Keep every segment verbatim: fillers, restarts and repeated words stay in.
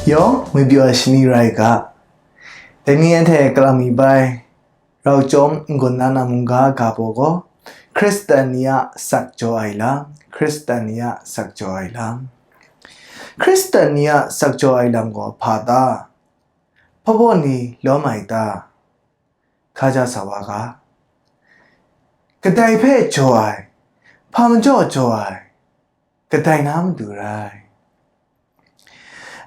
Yawng ngwi pyaw ai shani rai ga. Dai ni anhte kalang mi bai, rau chyawm n-gun na na mungga ga baw gaw, Hkristan ni a asak jaw ai lam, Hkristan ni a asak jaw ai lam. Hkristan ni a asak jaw ai lam gaw hpa ta? Hpa baw ni lawm ai ta? Hkaja sa wa ga. Kadai hpe jaw ai, hpa majaw jaw ai, kadai na matu rai.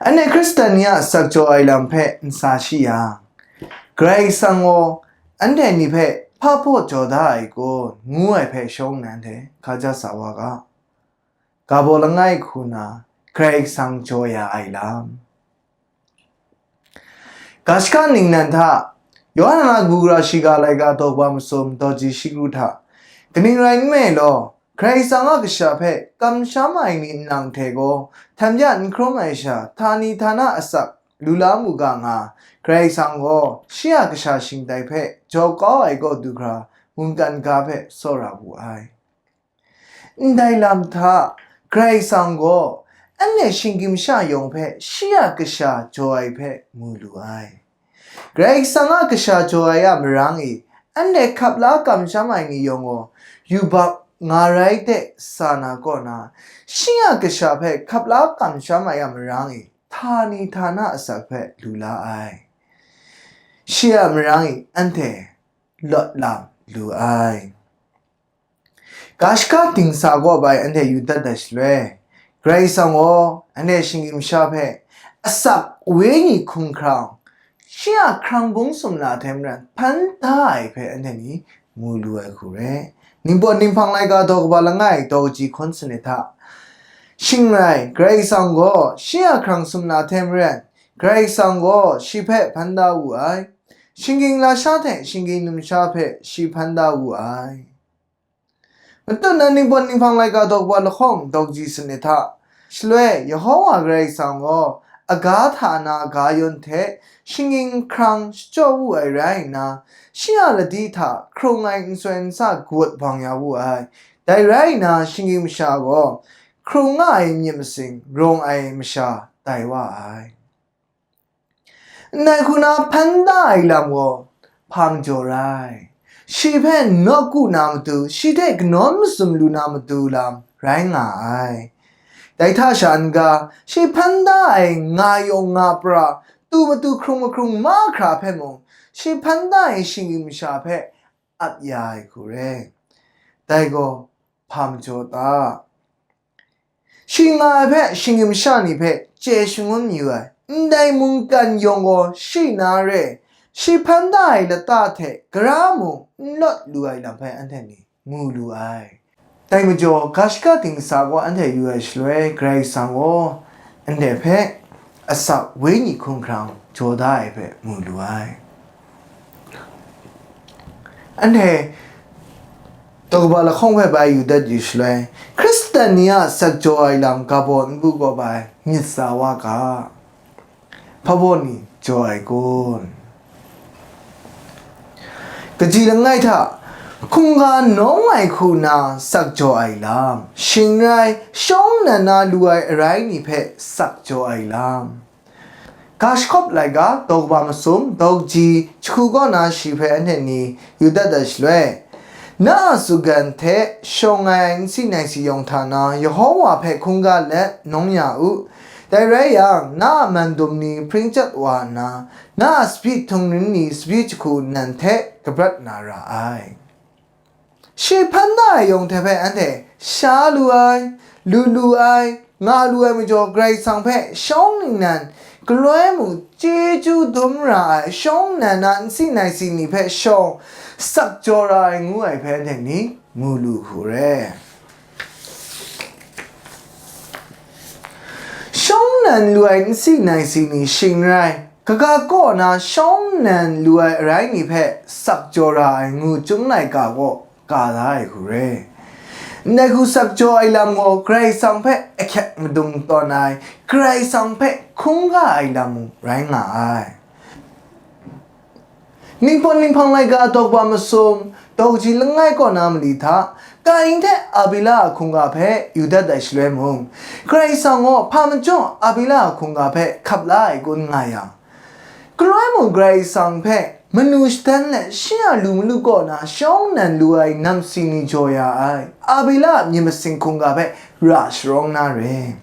Anhte Hkristan ni a asak jaw ai lam hpe n sa shi yang, Karai Kasang gaw anhte ni hpe hpa baw jaw da ai kun, ngu ai hpe shawng nnan hte hkaja sa wa ga. Ga baw langai hku na Karai Kasang jaw ya ai lam. Ga shaka ningnan hta, Yawhan a na kabu gara shiga laika daw kaba masum daw ji shi kru hta, kaning rai nme law, Karai Kasang a kasha hpe kamsham ai ni nlang hte gaw, htan ya n hkrum ai sha, htani htana asak lu la mu ga nga, Karai Kasang gaw shi a kasha shingtai hpe jaw kau ai kaw du hkra, mungkan ga hpe tsawra wu ai. Ndai lam hta, Karai Kasang gaw anhte shinggyim sha yawng hpe shi a kasha jaw ai hpe mu lu ai. Karai Kasang a kasha jaw ai a marang e, anhte hkap la kamsham ai ni yawng gaw, yubak nga rai de sa na kaw na, shi a kasha hpe hkap la kamsham ai a marang e, htani htana asak hpe lu la ai. Shi a marang e anhte lawt lam lu ai. Ga shaka dingsa kaw bai anhte yu dat ai shaloi, Karai Kasang gaw anhte shinggyim sha hpe asak wenyi hkun hkrang, shi a hkrang bung sumla hte maren hpan da ai hpe anhte ni mu lu ai hku re. Ningpawt ninghpang laika daw kaba langai daw kaji hkun sanit hta, shing rai, Karai Kasang gaw shi a hkrang sumla hte maren, Karai Kasang gaw shi hpe hpan da wu ai. Shinggyim lasha hte shinggyim numsha hpe shi hpan da wu ai. Matut na ningpawt ninghpang laika daw kaba lahkawng daw kaji sanit hta, shaloi Yehova Karai Kasang gaw aga hta na ga yawn hte shinggyim hkrang shachyaw wu ai rai nna, shi a ladi hta hkrung ai nsoi nsa gut bang ya wu ai. Dai rai nna, shinggyim masha gaw hkrung nga ai myit masing rawng ai masha tai wa ai. Ndai hku na hpan da ai lam gaw hpa majaw rai. Shi hpe nawku na matu, shi hte kanawn masum lu na matu lam rai nga ai. Dai hta sha n-ga, shi hpan da ai nga yawng nga pra, tu matu hkrung mahkrung mahkra hpe mung, shi hpan da ai shinggyim masha hpe ap ya ai hku re. Dai gaw hpa majaw ta? Shi nga ai hpe shinggyim sha ni hpe chye shangun mayu ai. Ndai mungkan yawng gaw shi na re, shi hpan da ai lata hte gara mung n lawt lu ai lam hpe anhte ni mu lu ai. Dai majaw, ga shaka dingsa gaw anhte yu ai shaloi, Karai Kasang gaw anhte hpe asak wenyi hkun hkrang jaw da ai hpe mu lu ai. Anhte daw kaba lahkawng hpe bai yu dat yu shaloi, Hkristan ni a asak jaw ai lam ga baw n bu gaw bai myit sa wa ga. Hpa baw ni jaw ai kun? Kaji langai hta, hkungga nawng ai hku na asak jaw ai lam, shing rai shawng nnan na lu ai arai ni hpe asak jaw ai lam. Ga shakawp laika daw kaba masum daw kaji jahku kaw na shi hpe anhte ni yu dat ai shaloi, na a sutgan hte shawng ai nsi naisi yawng hta na Yehova hpe hkungga let nawng ya u. Dai rai yang, na a mandum ni hpring chyat wa nna, na a tsabyi htung rin ni tsabyi jahku nnan hte kabrat na ra ai. Shi hpan da ai yawng hte hpe anhte sha lu ai, lu lu ai, nga lu ai majaw, Karai Kasang hpe shawng ningnan galoi mung chyeju dum ra ai, shawng nnan na nsi naisi ni hpe shawng asak jaw ra ai ngu ai hpe anhte ni mu lu hku re. Shawng nnan lu ai nsi naisi ni shing rai, kaga kaw na shawng nnan lu ai arai ni hpe asak jaw ra ai ngu chyum laika gaw ka da ai hku re. Ndai hku asak jaw ai lam gaw Karai Kasang hpe ahkyep madung tawn ai, Karai Kasang hpe hkungga ai lam mung rai nga ai. Ningpawt ninghpang laika daw kaba masum, daw kaji langai kaw na mali hta, Kain hte Abila a hkungga hpe yu dat ai shaloi mung, Karai Kasang gaw hpa majaw Abila a hkungga hpe hkap la ai kun nga yang, galoi mung Karai Kasang hpe manu shadan let shi a lu malu kaw na shawng nnan lu ai namsi ni jaw ya ai Abila a myit masin hkungga hpe ra sharawng na re.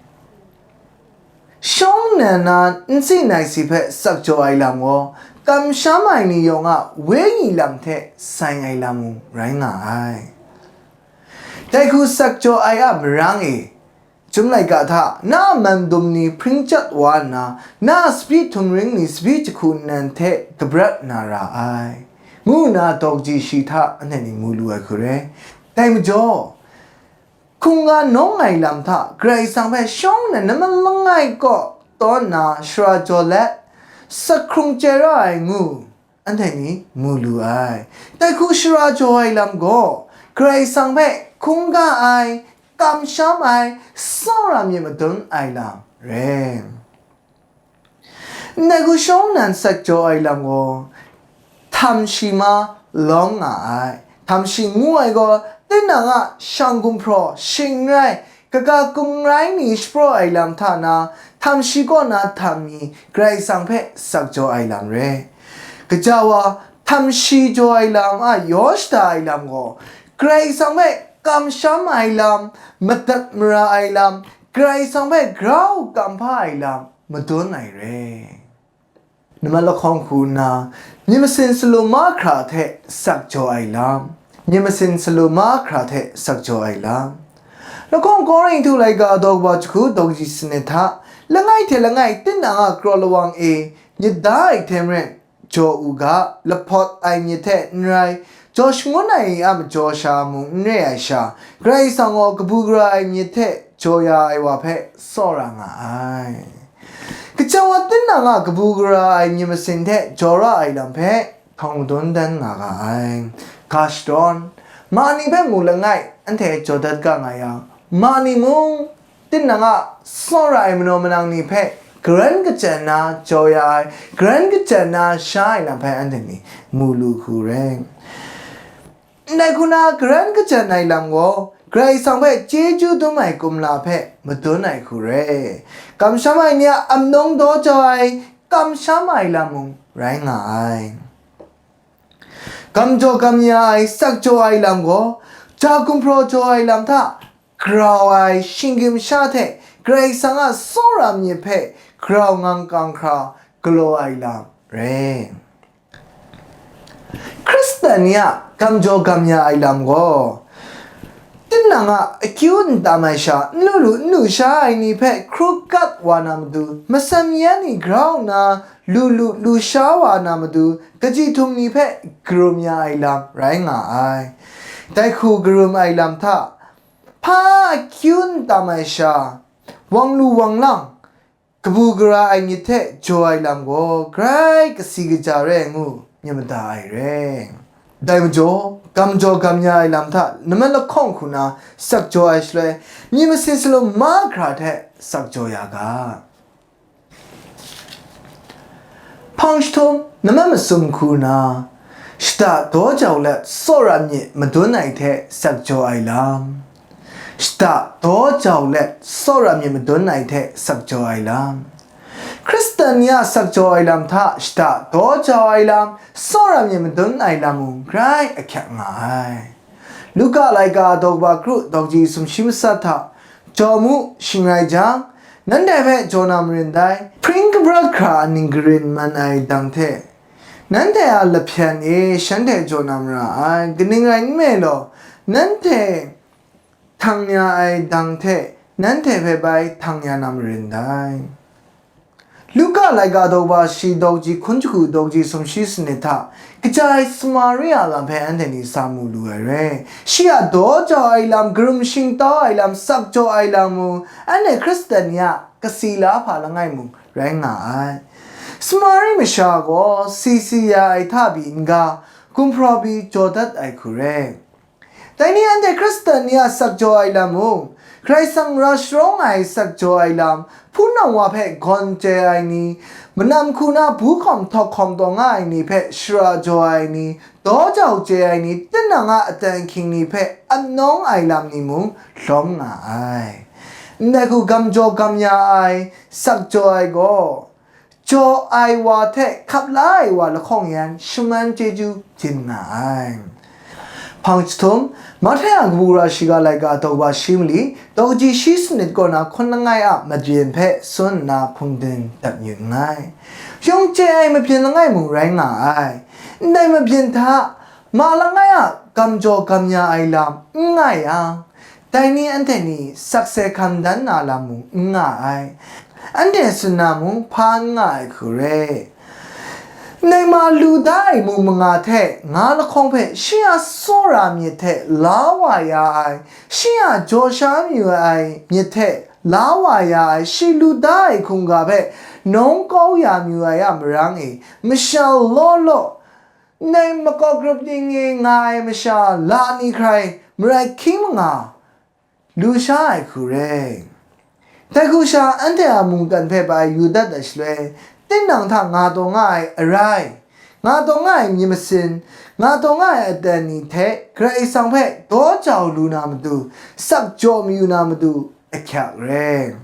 Shawng nnan na nsi naisi hpe sak jaw ai lam gaw, kamsham ai ni yawng a wenyi lam hte sai ai lam mung rai nga ai. Dai hku sak jaw ai a marang e, Chyum laika hta na a man dum ni hpring chyat wa nna, na a tsabyi htumring ni tsabyi jahku nnan hte kabrat na ra ai, ngu nna dawkaji shi hta anhte ni mu lu ai hku re. Dai majaw, hkungga nawng ai lam hta Karai Kasang hpe shawng nnan na malang ai kaw taw nna shara jaw let, sak hkrung chye ra ai ngu, anhte ni mu lu ai. Dai hku shara jaw ai lam gaw, Karai Kasang hpe hkungga ai, kamsham ai, tsawra myit madun ai lam re. Ndai hku shawng nnan sak jaw ai lam gaw, htam shi ma lawm nga ai. Htam shi ngu ai gaw, tinang a shang gumhpraw, shing n rai, kaga kungrai ni shapraw ai lam hta na, htam shi kaw na htam mi Karai Kasang hpe sak jaw ai lam re. Gaja wa, htam shi jaw ai lam a yaw shada ai lam gaw, Karai Kasang hpe kamsham ai lam, madat mara ai lam, Karai Kasang hpe grau kamhpa ai lam madun ai re. Nmat lahkawng hku nna, myit masin salu mahkra hte sak jaw ai lam, myit masin salu mahkra hte sak jaw ai lam. Lahkawng Korinhtu laika daw kaba jahku daw kaji sanit hta, langai hte langai tinang a kraw lawang e myit da ai hte maren, jaw u ga, lahpawt ai myit hte n rai, jaw shangun ai a majaw sha mung n re ai sha, Karai Kasang gaw kabu gara ai myit hte jaw ya ai wa hpe tsawra nga ai. Gaja wa tinang a kabu gara ai myit masin hte jaw ra ai lam hpe hkawng madun dan nga ga ai. Ga shadawn, ma ni hpe mu langai, anhte jaw dat ga nga yang, ma ni mung, tinang a tsawra ai manaw manang ni hpe garan kachyan na jaw ya ai, garan kachyan na sha ai lam hpe anhte ni mu lu hku rai. Ndai hku na garan kachyan ai lam gaw, Karai Kasang hpe chyeju dum ai kumla hpe madun ai hku rai. Kamsham ai ni a amnawng daw jau ai, kamsham ai lam mung rai nga ai. Gam jaw gam ya ai, sak jaw ai lam gaw, ja gumhpraw jaw ai lam hta, grau ai shinggyim sha hte Karai Kasang a tsawra myit hpe grau ngang kang hkra galaw ai lam re. Hkristan ni a gam jaw gam ya ai lam gaw, tinang a akyu n tam ai sha, n lu lu n lu sha ai ni hpe hkrup kat wa na matu, masam yan ni grau nna lu lu lu sha wa na matu, kaji htum ni hpe karum ya ai lam rai nga ai. Dai hku karum ai lam hta, hpa akyu n tam ai sha, wang lu wang lang, kabu gara ai myit hte jaw ai lam gaw grai kasi kaja re ai ngu myit mada ai re. Dai majaw, gam jaw gam ya ai lam hta nmat lahkawng hku na sak jaw ai shaloi, myit masin salu mahkra hte sak jaw ya ga. Hpang jahtum, nmat masum hku na, shada daw jau let tsawra myit madun ai hte sak jaw ai lam. Shada daw jau let tsawra myit madun ai hte sak jaw ai lam. Hkristan ni a sak jaw ai lam hta shada daw jau ai lam, tsawra myit madun ai lam mung grai ahkyak nga ai. Luka laika daw kaba kru daw kaji sumshi masat hta, jaw mu, shing rai jang, nanhte hpe jaw na marin dai, hpring kabrat hkra a ning karin man ai dang hte, nanhte a lahpyan e shanhte jaw na mara ai, kaning rai nme law, nanhte htang ya ai dang hte, nanhte hpe bai htang ya na marin dai. Luka laika daw kaba shi daw kaji hkun jahku daw kaji sumshi sanit hta, kaja ai Samaria lam hpe anhte ni sa mu lu ai re. Shi a daw jau ai lam, karum shingtau ai lam, sak jaw ai lam mung, anhte Hkristan ni a kasi la hpa langai mung rai nga ai. Samari masha gaw si si ya ai hta pyi n-ga, gumhpraw pyi jaw dat ai hku re. Dai ni anhte Hkristan ni a sak jaw ai lam mung, Karai Kasang ra sharawng ai sak jaw ai lam, hpunau wa hpe gawn chye ai ni, manam hku na bu hkawm htawk hkawm taw nga ai ni hpe shara jaw ai ni, daw jau chye ai ni, tinang a aten ahkying ni hpe anawng ai lam ni mung lawm nga ai. Ndai hku gam jaw gam ya ai, sak jaw ai gaw, jaw ai wa hte hkap la ai wa lahkawng yan shaman chyeju byin nga ai. Hpang jahtum, Mahte a kabu gara shiga laika daw kaba shi mali, daw kaji shi sanit kaw na hkun langai a mabyin hpe tsun nna hpungden dat yu nngai. Yung chye ai mabyin langai mung rai nga ai. Ndai mabyin hta, ma langai a gam jaw gam ya ai lam n nga yang, dai ni anhte ni sakse hkam dan na lam mung n nga ai. Anhte tsun na mung hpa n nga ai hku re. Nang ma lu da ai mung manga hte nga lahkawng hpe shi a tsawra myit hte la wa ya ai, shi a jaw sha mayu ai myit hte la wa ya ai, shi lu da ai hkungga hpe nawng kau ya mayu ai a marang e, masha law law, nang makau grup ning e nga ai masha la ni hkrai marai hkying manga lu sha ai hku re. Dai hku sha, anhte a mungkan hpe bai yu dat ai shaloi, tinang hta nga taw nga ai arai, nga taw nga ai myit masin, nga taw nga ai aten ni hte Karai Kasang hpe daw jau lu na matu, sak jaw mayu na matu ahkyak re.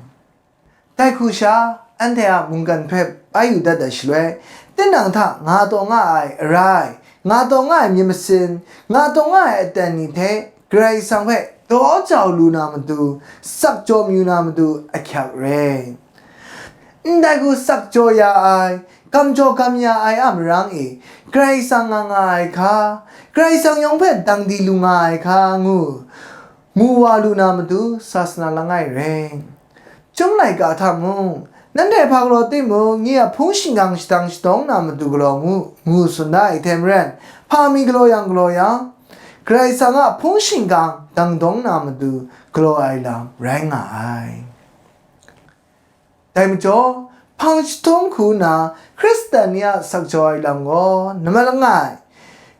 Dai hku sha, anhte a mungkan hpe bai yu dat ai shaloi, tinang hta nga taw nga ai arai, nga taw nga ai myit masin, nga taw nga ai aten ni hte Karai Kasang hpe daw jau lu na matu, sak jaw mayu na matu ahkyak re. Ndai hku sak jaw ya ai, gam jaw gam ya ai a marang e, Karai Kasang nga nga ai hka, Karai Kasang yawng hpe dang di lu nga ai hka ngu, mu wa lu na matu sasana langai re. Chyum laika hta mung, nanhte hpa galaw timung, nye a hpung shingkang shadang shadawng na matu galaw mu, ngu tsun da ai hte maren, hpa mi galaw yang galaw yang, Karai Kasang a hpung shingkang dang dawng na matu galaw ai lam rai nga ai. Dai majaw, hpang jahtum hku nna Hkristan ni a sak jaw ai lam gaw namai langai,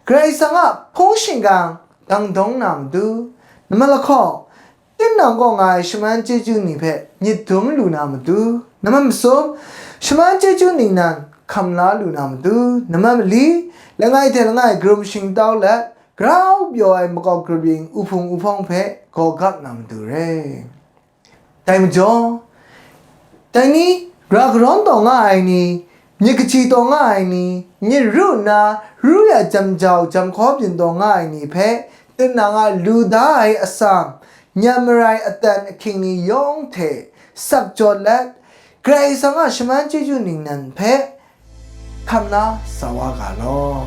Karai Kasang a hpung shingkang dang dawng na matu, namai lahkawng, tinang kaw nga ai shaman chyeju ni hpe myit dum lu na matu, namai masum, shaman chyeju ningnan hkam la lu na matu, namai mali, langai hte langai karum shingtau let, grau pyaw ai makau grup yin uhpung uhpawng hpe gaw gap na matu re. Dai majaw, dai ni, ra karawn taw nga ai ni, myit kaji taw nga ai ni, myit ru nna ru ya jam jau jam hkaw byin taw nga ai ni hpe, tinang a lu da ai atsam, nyan marai aten ahkying ni yawng hte sak jaw let, Karai Kasang a shaman chyeju ningnan hpe hkam na sa wa ga law.